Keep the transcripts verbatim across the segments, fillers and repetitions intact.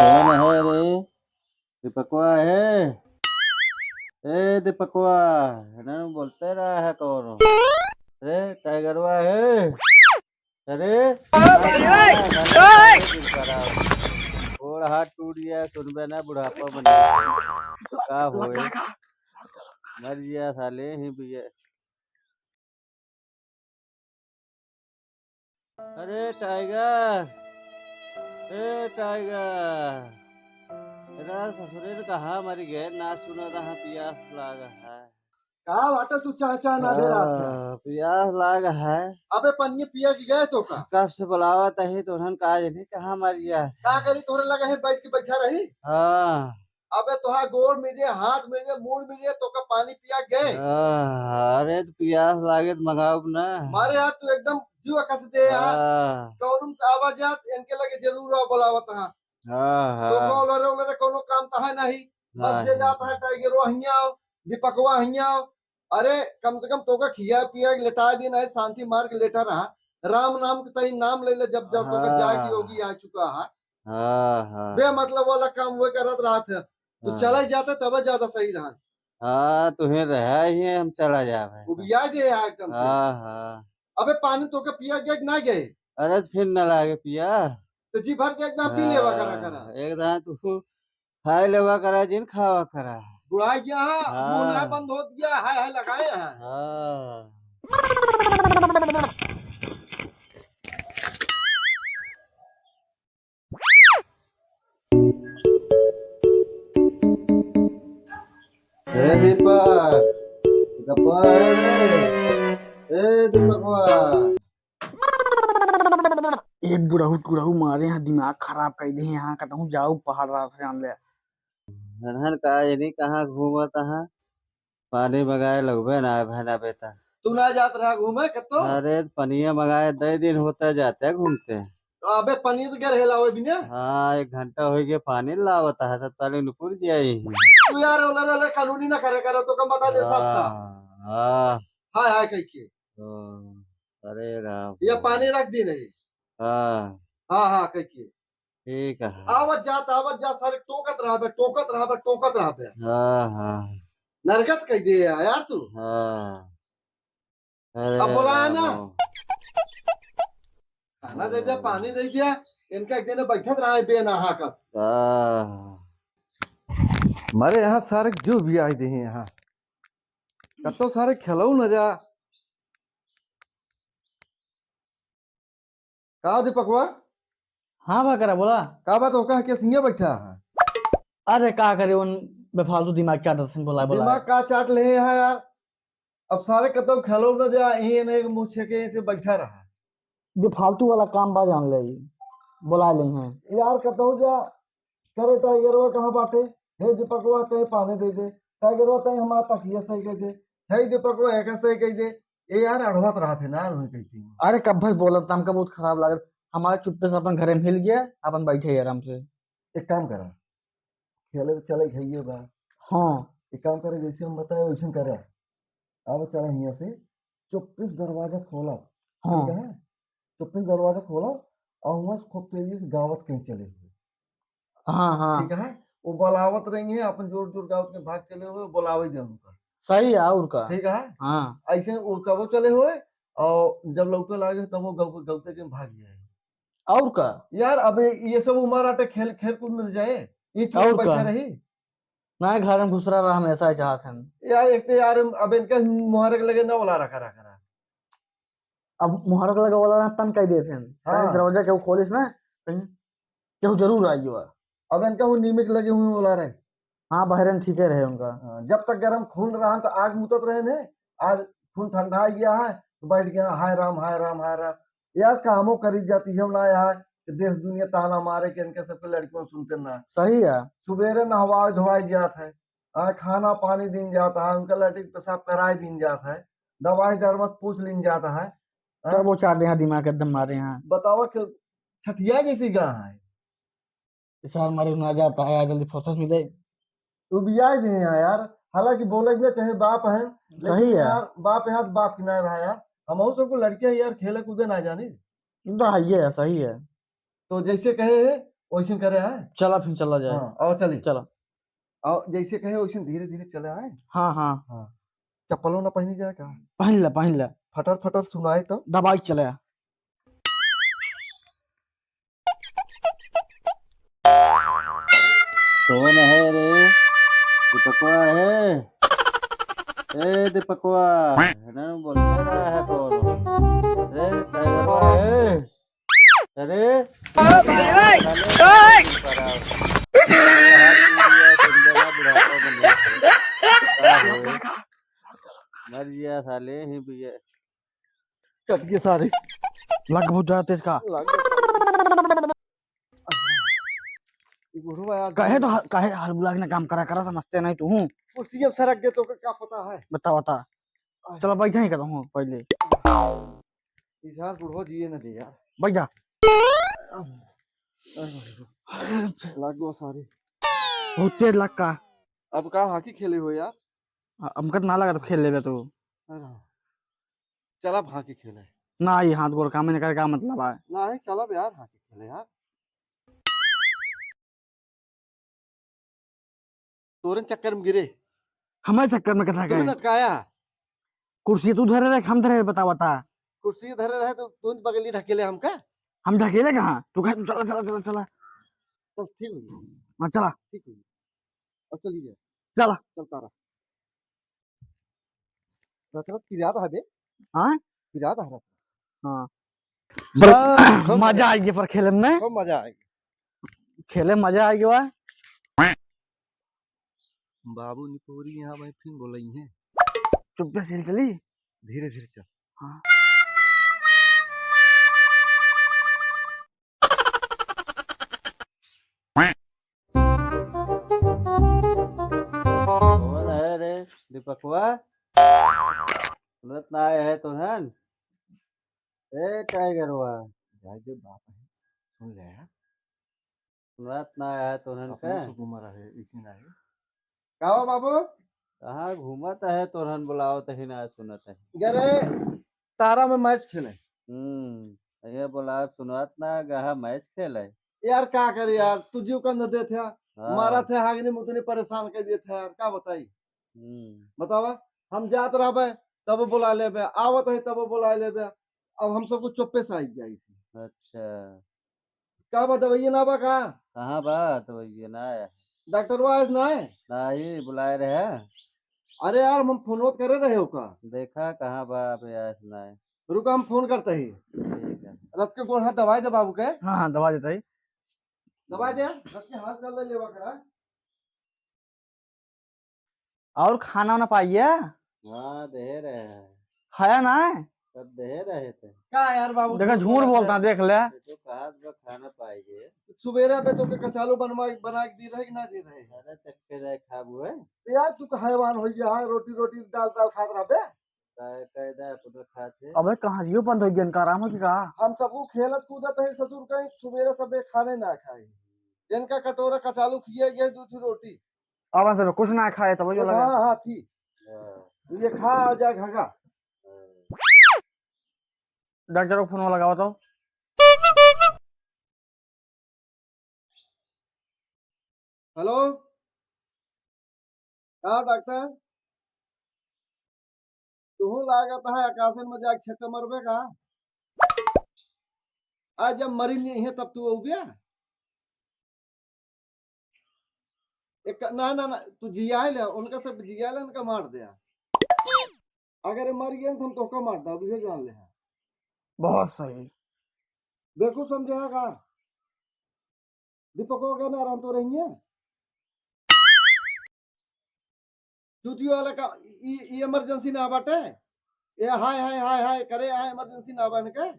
कौन है रे? दीपकवा है? ए दीपकवा, है ना, बोलते रहा है कौन? अरे टाइगरवा है? अरे गोड़ हाथ टूट गया, सुनबे ना, बुढ़ापा बन गया। का होए? मर गया साले ही भी। अरे टाइगर, ए टाइगर, तेरा ससुरे ने कहा मर गए, ना सुना था, पियास लाग है। का बात है, तू चाह चाह ना दे रहा था? हाँ, पियास लाग है। अबे पनिया पिया के गए तो का? कब से बुलावा तही तो उन्हन का नहीं कहा मर गया। का करी, तोरे लगा है बैठ के बैठा रही? हाँ। अबे तोहार गोड़ मिजे, हाथ मिजे, मूड़ मिजे, तोका पानी पिया गए। आह, अरे तो पियास लागे तो मंगाओ ना। मारे यार, तू एकदम जीव कस दे यार। आह। कौन से आवाज यार, इनके लगे जरूर रहो, बुलावत हाँ। आह। तो कौन रे, रे, कोनो काम तो है नहीं। बस जे जाता है, टाइगरवा हियाँ आओ, दीपकवा हियाँ आओ। अरे कम से कम तोका खिया पिया के लेटा दिन है, शांति मार के लेटा रहा। राम नाम के तई नाम ले ले, जब जब तोका जाए की होगी, आ चुका है। हाँ, हाँ। बेमतलब वाला काम वो करत रहत है। तो हाँ। चला जाता तब ज्यादा सही रहा। हाँ, तुम्हें रहा ही है, हम चला जावे। उबिया जे है एकदम से। हाँ, हाँ। अबे पानी तोके पिया गया कि ना गए? अरे तो फिर न लागे पिया। तो जी भर के एकदम पी लेवा करा, हाँ, करा। एक दाना तू खाए लेवा करा, जिन खावा करा। बुढ़ा गया है, हाँ। मुंह ना बंद होत गया, हाय हाय लगाए हैं। हाँ। ए दीपक, दीपकवा रे, ए दीपकवा। ए बुढ़ऊ, बुढ़ऊ मारे यहाँ दिमाग खराब कर दे, यहाँ कहूँ जाऊ पहाड़ रात से जान ले। अनहन का ये नहीं कहाँ घूमत है, पानी मंगाए लगबे ना है भैना बेटा। तू ना जात रहा घूमे कतो? अरे पनिया मंगाए दे दिन होता जाते घूमते। तो अबे पनिया तो घर हेला होए बिना? हाँ, एक घंटा हो गया पानी लावत है, तब तले नुकुर जाई। तू यार ओला रे कानूनी ना करे करे, तो कम बता दे साहब का। हाँ, हाँ। हाय हाय कह के। ओ, अरे राम। ये पानी रख दी नहीं। हाँ। हाँ, हाँ, कह के। ठीक है। आवत जात, आवत जात, सारे टोकत रहबे, टोकत रहबे, टोकत रहबे। हाँ, हाँ। नरगत कह दे यार तू। हाँ। अरे अब बोला है ना। राम। खाना दे दे, पानी दे दिया, इनका एक दिन बैठत रहा है बेनहा का। हाँ। मारे यहाँ सारे जो भी आए दे हैं यहाँ, कतो सारे खेलऊ न जा। का दीपकवा? हाँ बकरा, बोला। का बात होका है, कैसे हियाँ बैठा है? अरे का करे, उन बेफालतू दिमाग चाटत हन, बोला, बोला। दिमाग का चाट ले है यार? अब सारे कतौ खेलो न जा, यहीं ने एक मुँह छेके ऐसे बैठा रहा। बेफालतू वाला काम बा, जान ले, बोला ले हैं। यार कतौ जा, करे टाइगरवा कहाँ बाटे? हे दीपकवा, तैं पानी दे दे। टाइगरवा, तैं हमार तकिया सही कर दे। हे दीपकवा, एका सही कर दे। ए यार, अड़वत रहत है ना, वही कहती हूँ। अरे, कब भाई बोलत, हमका बहुत खराब लागत। हमारे चुप्पे से अपन घरे में हिल गया, अपन बैठे ही आराम से। एक काम करा, खेले तो चले खाइए बा। हाँ। एक काम करे, जैसे हम बताए, वैसे करा। अब चला हियाँ से, चुप्पे से दरवाजा खोला। हाँ। ठीक है? चुप्पे से दरवाजा खोला और वहाँ से खूब तेजी से गावत कहीं चले हुए। हाँ, हाँ। ठीक है? वो बुलावत रही है, अपन जोर जोर गावत के भाग चले हुए, बुलावे दे उनका। सही है, और का? ठीक है? हाँ। ऐसे उड़का वो चले हुए और जब लौटे लागे तब वो गौ-, गौते के भाग जाए। और का? यार, अब ये सब उम्र आटे खेल, खेल कूद में जाए, ये चुप और बैठे का? रही। ना, घर में घुसरा रहा, हमेशा ही चाहत हन। यार, एक तो यार, अब इनका मुहारक लगे ना वाला रखा, रखा, रखा। अब मुहारक लगे वाला ना तन कह देते हैं। हाँ। कहीं दरवाजा केहू खोलिस ना, कहीं केहू जरूर आई हुआ। अब इनका वो नीमक लगे हुए वाला रहे। हाँ, बहरन ठीके रहे उनका। हाँ, जब तक गरम खून रहा तो आग मुतत रहे ने, आज खून ठंडा आ गया है, तो बैठ गया, "हाय राम, हाय राम, हाय राम।" यार, कामो करी जाती है ना यार, कि देश दुनिया ताना मारे कि इनके सबके लड़कियों सुनते ना। सही है। सुबेरे नहवाए धोवाए जात है, आ, खाना पानी दिन जात है, उनका लैट्रिन पेशाब कराए दिन जात है, दवाई दरमत पूछ लीन जात है। हाँ? तब वो चार देहा दिमाग एकदम मारे हैं। बतावा कि छठिया जैसी गाय है। इशार मारे ना जाता है, जल्दी फुर्सत मिले। तू भी आए दिन यहाँ यार, हालांकि बोले ना चाहे बाप है, लेकिन सही है। यार, बाप है तो बाप की ना रहा यार। हम सबको लड़के हैं यार, खेले कूदे ना जाने। ये तो है, ये है, सही है। तो जैसे कहे हैं, वैसन करे है। चला फिर चला जाए। हाँ, और चली। चला। और जैसे कहे वैसन धीरे धीरे चले आए। हाँ, हाँ। हाँ। चप्पलों ना पहनी जाए का? पहन ले, पहन ले। फटर फटर सुनाए तो। दबाई चले आ। कौन है रे? दीपकवा है? ए दीपकवा, है ना, बोलता रहा है कौन? अरे टाइगरवा है? अरे ओ भाई, भाई, साले ओए! बुढ़ापा बन गया। मर गया साले ही भैया। कट गया सारे। लग बहुत ज्यादा तेज का। लग गया। ये बुढ़वा यार कहे तो ह-, कहे हर बुला के ना काम करा करा, समझते नहीं तू। कुर्सी अब सरक गए तो का पता है? बता, बता। आह। चलो बैठा ही करता हूँ पहले। इस यार बुढ़वा जिए ना दे यार। बैठ जा। लग गो सारे। बहुत तेज लग का। अब का hockey खेले हो यार? अ-, हमका तो ना लगा तो खेल लेबे तू। अरे। चला hockey खेले। ना, ये हाथ गोड़ काम में करे का मतलब है? ना, चला बे यार, hockey खेले यार। तोरन चक्कर में गिरे। हमारे चक्कर में कथा तू गए? लटकाया। कुर्सी तू धरे रहे, हम धरे रहे, बता, बता। कुर्सी धरे रहे तो तू बगली ढकेले हमका? हम ढकेले कहाँ? तू कहे, "तू चला, चला, चला, चला।" चल, ठीक हो गया। हाँ, चला। ठीक हो गया। अब चलिए। चला। चलता रहा। रचरच पिरात है बे। हाँ? पिरात है। हाँ। हाँ, खूब मजा मजा आएगी पर खेले में। खूब मजा आएगी। खेले मजा आएगी वा। बाबू निपोरी यहाँ भाई फिर बोलई है। चुप्पे से चली। धीरे धीरे चल। हाँ। कौन है रे दीपकवा? सुनत ना आए है तोहन? ए टाइगरवा। जाए दे बाप है, सुन ले यार। सुनत ना आए है तोहन अपना के? तो घूमा रहे, इसी ना है। का हो बाबू? कहाँ घूमत है, तोरहन बुलावत ही ना सुनत है। गरे तारा में match खेले। हम्म, ये बोला सुनत ना गहा match खेले। यार का करे यार, तू जीव कंध देत है, हाँ। मारत है, हागनी मुतनी परेशान कर देत है यार, का बताई? हम्म। बतावा, हम जात रहबे तब बुला लेबे, आवत है तब बुला लेबे, अब हम सबको चुप्पे से आई जाई। अच्छा। का बा, दवाइया ना बा का? कहाँ बा दवाइया ना है? डॉक्टरवा आइस ना है? नाही, बुलाए रहे। अरे यार, हम फोन करे रहे ओका। देखा कहाँ बा, अबे आइस ना है। रुका, हम फोन करते ही। ठीक है। रथ के गोड़ हाथ दवाई दे बाबू के। हाँ, हाँ, दवा देता ही। दवाई दे, रथ के हाथ कर ले लेवा करा। और खाना वाना पाइए? हाँ, दे रहे हैं। खाया ना है? सब दे रहे थे। का यार बाबू, देखा, झूठ बोलता है, देख ले। ये तो कहा था खाना पाएंगे। सुबेरे पे तो के कचालू बनवा, बना के दी रहे कि ना दी रहे? अरे, तक के जाए खाबू है। तो यार, तू का हैवान हो गया है, रोटी, रोटी, दाल, दाल खात रहबे? का-, कायदा अपना खाते। अबे, कहाँ जियो बंद हो गया, इनका आराम हो गया का? हम सबको खेलत कूदत है ससुर, कहीं सुबेरे सबे खाने ना खाए। इनका कटोरा कचालू किए गए, दो ठो रोटी। अब से कुछ ना खाए, तब जो लगा। हाँ, हाँ, थी। हाँ। ये खा आ जाए घाघा। हाँ। डॉक्टर को फोन लगावा तो। हेलो, का डॉक्टर? तुहू लागत है आकाशन में जाके छक्का मरबे का? आज जब मरी नहीं है तब तू अउबे? एक, ना, ना, ना, तू जियाए ले, उनका सब जियाए ले, उनका मार दे। अगर ये मर गए तो हम तोहका मार दे, बुझे जान ले। बहुत सही। बेवकूफ समझे है का? दीपको का ना राम तो रही है। चूतियो वाला का, ई, ई emergency ना बाटे। ये हाय, हाय, हाय, हाय करे, आ emergency ना बन के।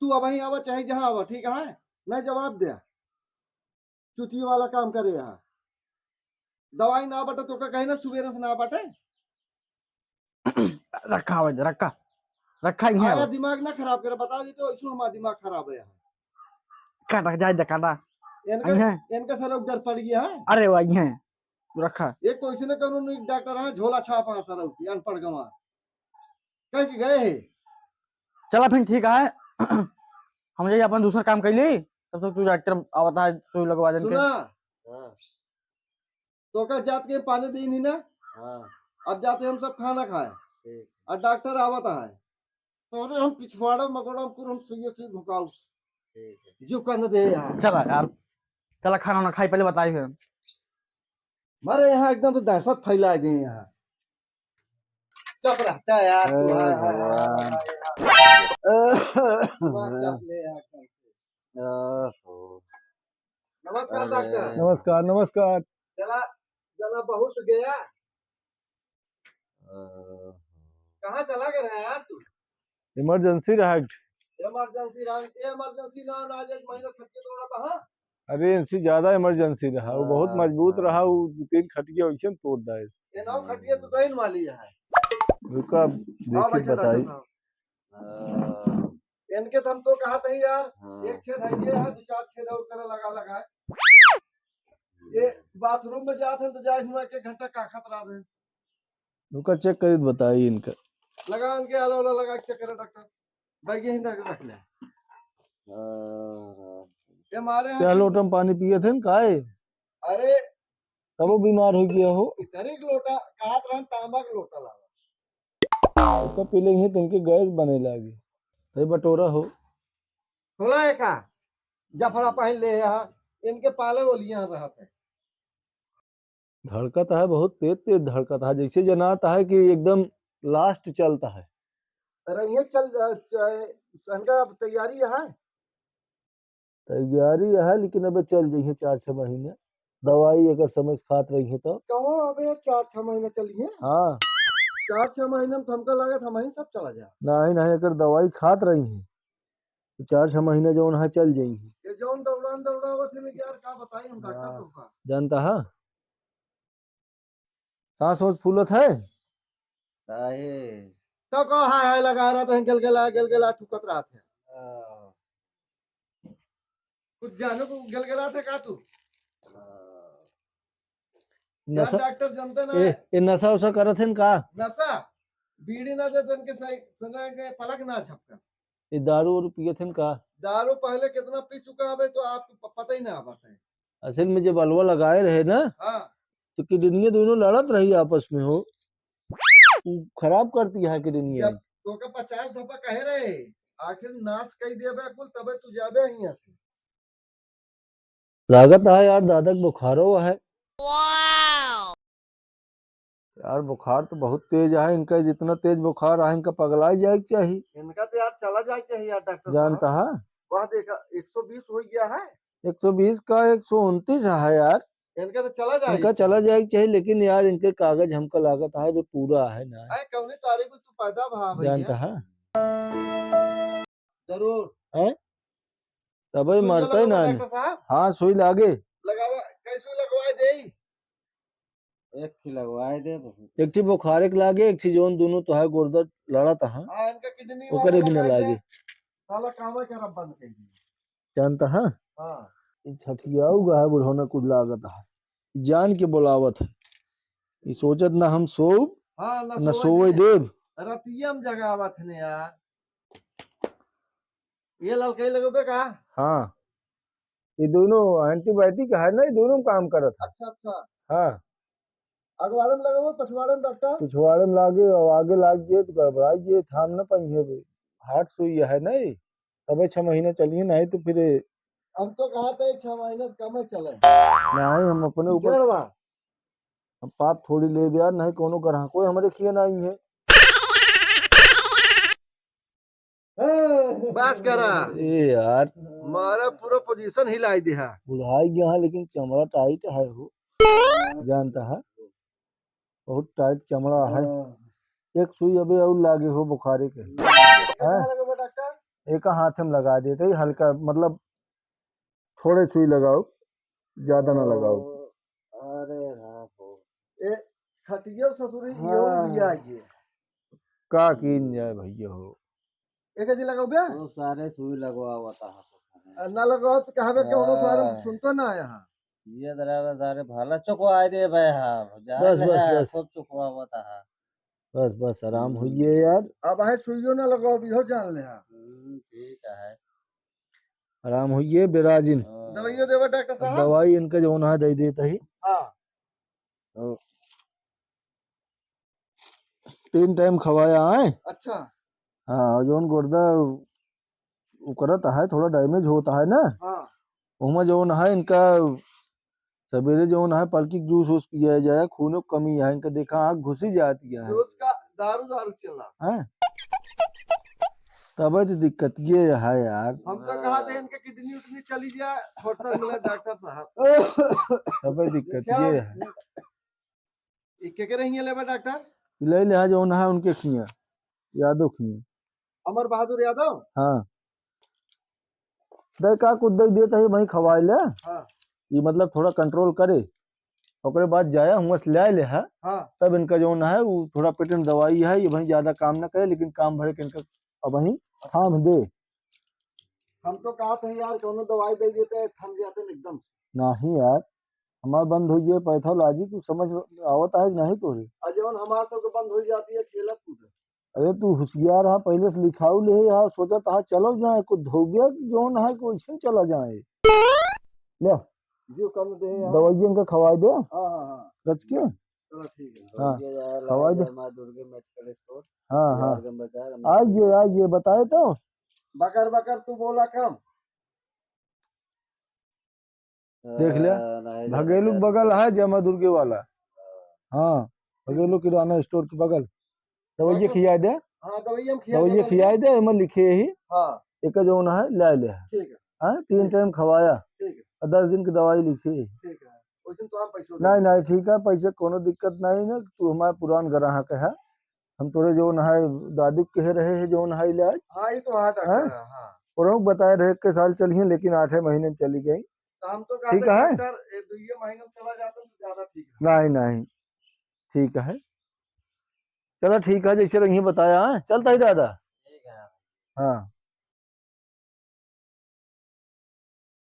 तू अबहीं आवा, चाहे जहाँ आवा, ठीक है? नहीं जवाब दे। चूतियो वाला काम करे यहाँ। दवाई ना बाटे, तो का कहे ना, सुबेरे से ना बाटे। रखा आवे दे, रखा। रखा इहाँ आया आवे। दिमाग ना खराब करे, बता देते हो, ऐसो हमारा दिमाग खराब है यहाँ। काटा, जाए दे, काटा। इनका, अइहें। इनका सर डर पड़ गया है। अरे, वो अइहें। रखा। एक तो इसने कानून डॉक्टर है, झोला छाप है सर की, अनपढ़ गंवार। कह के गए हैं। चला फिर ठीक है। हम जाई अपन दूसर काम कइली, तब तक तू डॉक्टर आवत है, सुई लगवा देन के। सुना, हाँ। तो का जात के पानी दीन ही ना। हाँ। अब जाते हम सब खाना खाए। ठीक। और डॉक्टर आवत है। तो अरे हम पिछवाड़ा मकोड़ा हम कुल हम सुइये से भुकाऊ। ठीक है। जो कहने दे यार। चला यार, चला खाना ना खाई, पहले बताई फिर। मारे यहाँ एकदम तो दहशत फैला दिए यहाँ। चुप रहता है यार तू, हे हाय, हाय, हाय, भगवान। हाय, हाय, हाय। दिमाग चाप ले यार कल से। ओहो। नमस्कार अरे। डॉक्टर। नमस्कार, नमस्कार। चला, चला बहुत गया। ओहो। कहाँ चला गया यार तू? Emergency रहा एक ठे। Emergency रहा, emergency ना, ना, आज एक महीना छुट्टी तो रहा था, हाँ? अरे, इनसे ज्यादा emergency रहा, वो बहुत हाँ, मजबूत हाँ। रहा, वो दो तीन खटिया वैसे तोड़ डाए। ये नौ खटिया तो गइन वाली है। रुका, हाँ, देखिए, बैठा बताई। डॉक्टर साहब। हाँ। इनके तो हम तो कहा था यार, हाँ। एक छेद है, ये है, दो चार छेद और करे लगा, लगा। ये बाथरूम में जात हैं तो जाए हुआ एक घंटा का खतरा दे। रुका, check करी तो बताई इनका। लगा इनके आला वाला लगा के check करे डॉक्टर। बैग यहीं रख, रख ले। हाँ, हाँ। ये मारे हैं क्या कि लोटा में पानी पिए थे न, काहे? अरे। तब वो बीमार हो गया हो। इधर एक लोटा, कहा तो रहन तांबा का लोटा लावा। ओका पी लेंगे तो इनके गैस बने लागे। भाई बटोरा हो। थोड़ा एका जफड़ा पहन ले यहाँ, इनके पाले ओलियां रहत है। धड़कत है, बहुत तेज तेज धड़कत है, जैसे जनात है कि एकदम last चलत है। अरे ये चल, अ, च-, इनका अब तैयारी है? तैयारी है, लेकिन अबे चल जइहे चार छह महीने, दवाई अगर समय से खात रहिहे तो। कहो अबे चार छह महीने चलिए। हाँ। चार छह महीने में तो हमका लागत हमही सब चला जाए। नहीं, नहीं, अगर दवाई खात रहिहे तो चार छह महीने जौन है चल जइहे। ये जौन दौड़ान दौड़ावत है ना यार, का बताई हम डॉक्टर हाँ। लोग का। जानता है? सांस वांस फूलत है? काहे? तो को हाय हाय लगा रहा था, गलगला, गलगला थूकत रहा था। हाँ। कुछ जानो को गलगला था का तू? हाँ। यार नशा, डॉक्टर जानते ना ए, है। ए नशा उशा करत हैं का? नशा? बीड़ी ना दे तो इनके सही, सुना के पलक ना झपका। ये दारू वारू पियत हैं का? दारू पहले कितना पी चुका है भाई, तो आपको प-, पता ही ना बात है। असल में जब अलवा लगाए रहे ना, हाँ। तो किडनियाँ दोनों लड़त रही आपस में हो, उ खराब करती है किडनियाँ। जब तोके पचास दफा कहे रहे, आखिर नाश कई देबे कुल, तबे तू जाबे हियाँ से। लागत है यार, दादा के बुखारो है। यार, बुखार तो बहुत तेज है इनका, जितना तेज बुखार है इनका, पगलाई जाए के चाही। इनका तो यार चला जाए के चाही यार, डॉक्टर जानता साहब। है? वह देखा, एक सौ बीस हो गया है। एक सौ बीस का एक सौ उनतीस है यार। इनका तो चला जाए इनका के चला चाही। जाए के चाही, लेकिन यार, इनके कागज हमका लागत है जो पूरा है ना। अरे, कौनी तारीख में तू पैदा भा भैया? जानता है? जरूर। हैं? तबे सुई मरता ही लगवा ना। डॉक्टर साहब? हाँ, सुई लागे। लगावा, कैसे लगवाए देई? एक ठे लगवाए दे बहुत। एक ठे बुखारे के लागे, एक ठे जौन दोनों तो है गुर्दा लड़त है। हाँ, इनका किडनी ओकरे वाला भी ना लगाए लागे। दे। साला कामा के रब बंद कर दिया। जानता है? हाँ। ई छठियाऊ गा है बुढ़ौना कुछ लागत है। ई जान के बोलावत है। ई सोचत ना हम सोब, हाँ, ना ना सोए सोए देब। देब। रतिया में जगावत है ने यार। ये ललकई लगबे का? हाँ। ये दोनों antibiotic है ना, ये दोनों में काम करत है। अच्छा, अच्छा। हाँ। अगवाड़े में लगबे, पछवाड़े में डॉक्टर? पिछवाड़े में लागे और आगे लाग गए तो गड़बड़ा गए, थाम ना पाइए बे। Hard सुई है ना ये, तबे छह महीना चलिए, नहीं तो फिर हम तो कहा था छह महीना से कम ही चले। नहीं, हम अपने ऊपर डेढ़वा। हम पाप थोड़ी लेब यार, नहीं कोनो ग्राहक कोई हमरे खिए ना आई है। बस करा। ए यार। मारा पूरा position हिलाई दिहा। बुढ़ाई गया है, लेकिन चमड़ा tight है हो। जानता है? बहुत tight चमड़ा है। हाँ। एक सुई अबे और लागे हो बुखारे के। ये हैं? कहाँ लगबे डॉक्टर? एक हाथ में लगा देते ही हल्का, मतलब थोड़े सुई लगाओ, ज्यादा ना लगाओ। ओ, अरे राम हो। ए, खटिया ससुरी, इहो हाँ। भी आ गए। का कीन जाए भैया हो। एक जी लगाओ बे। वो सारे सुई लगवावत है। आ, ना लगाओ तो कहबे कि उन्हों सारे हाँ। सुनतो ना आया है। ये दरा सारे भाला चुकवा दे बे, हाँ। जान बस, ले बस, है, बस। सब चुकवावत है। बस, बस, आराम हम्म। होइए यार। अब है सुइयो ना लगाओ, इहो जान ले है। हम्म, ठीक है। आराम होइए, बेराजिन। हाँ। दवाइयो देवा डॉक्टर साहब? दवाई इनका जौन है दे देत ही। हाँ। तो तीन टाइम खवाया है। अच्छा। हाँ, और जौन गुर्दा उ करत है, थोड़ा डैमेज होता है ना। हाँ। ओमा जौन है इनका सबेरे जौन है पलकी जूस वूस पिया जाए, खूनो कमी है, इनका देखा आँख घुसी जाती है। जूस का दारू दारू चला। हैं? तबे तो दिक्कत ये है यार। हम तो कहा थे इनके किडनी उडनी चली जाए, फुर्सत मिला डॉक्टर साहब। तबे दिक्कत क्या? ये है। ई के के रहिए लेबा डॉक्टर? ले ले, हाँ, जौन है उनके खिया, यादव खिया। अमर बहादुर यादव? हाँ। दे का कुछ दे देत है, वहीं खवाए ले। हाँ। ये मतलब थोड़ा कंट्रोल करे, ओकरे बाद जाया हुआं से ले ले है। हाँ। तब इनका जौन है वो थोड़ा पेट में दवाई है, ये वहीं ज्यादा काम ना करे, लेकिन काम भरे के इनका अब वहीं थाम दे। हम तो कहा थे यार, कौनो दवाई दे देते, थम जाते न एकदम से। नहीं यार, हमार बंद हो जाए पैथोलॉजी, कुछ समझ आवत है कि नहीं तोरे? और जौन हमार सबके बंद हो जाती है खेलत कूदत। अरे तू होशियार हा, पहले से लिखाऊ ले हा, सोचा था चलो जाए, कुछ धोबिया जौन है, कोई ऐसे चला जाए। ले, जियो कम दे यार। दवाइयन का खवाए दे। हाँ, हाँ, हाँ। रच के? चलो ठीक है। हाँ, ये यार, खवाए दे। जय माँ दुर्गे मेडिकल स्टोर। हाँ, हाँ। यार, हम बता रहे हैं। आइए, आइए, बताए तो। बकर बकर तू बोला कम। देख ले, आ, नहीं, भगेलू नहीं, बगल नहीं। है जय माँ दुर्गे वाला। हाँ। हाँ, भगेलू किराना स्टोर के बगल। दवाइये डॉक्टर, खियाए दे। हाँ, दवाइये हम खिया दवाइये देंगे। खियाए दे, एमे लिखे ही। हाँ। एक जौन है, ले ले। ठीक है। हाँ, तीन ठीक। टाइम खवाया। ठीक है। और दस दिन की दवाई लिखे ही। ठीक है। वैसे तो हम पैसों नहीं, देंगे। नहीं, ठीक है, पैसे कोनो दिक्कत नहीं ना, तू हमारे पुरान ग्राहक है। हम तोरे जौन है, दादी के कहे रहे हैं, जौन है इलाज। हाँ, ये तो हाँ, डॉक्टर हाँ? है, हाँ। और हम बताए रहे, इक्कीस साल चली हैं, लेकिन आठे महीने में चली गई। तो हम तो ठीक कहते है? डॉक्टर, ए, दुइये महीने में चला जाता तो ज्यादा ठीक है। नहीं, नहीं, ठीक है। चला ठीक है, जैसे रहिए बताया, हाँ? चलता ही दादा। ठीक है। हाँ।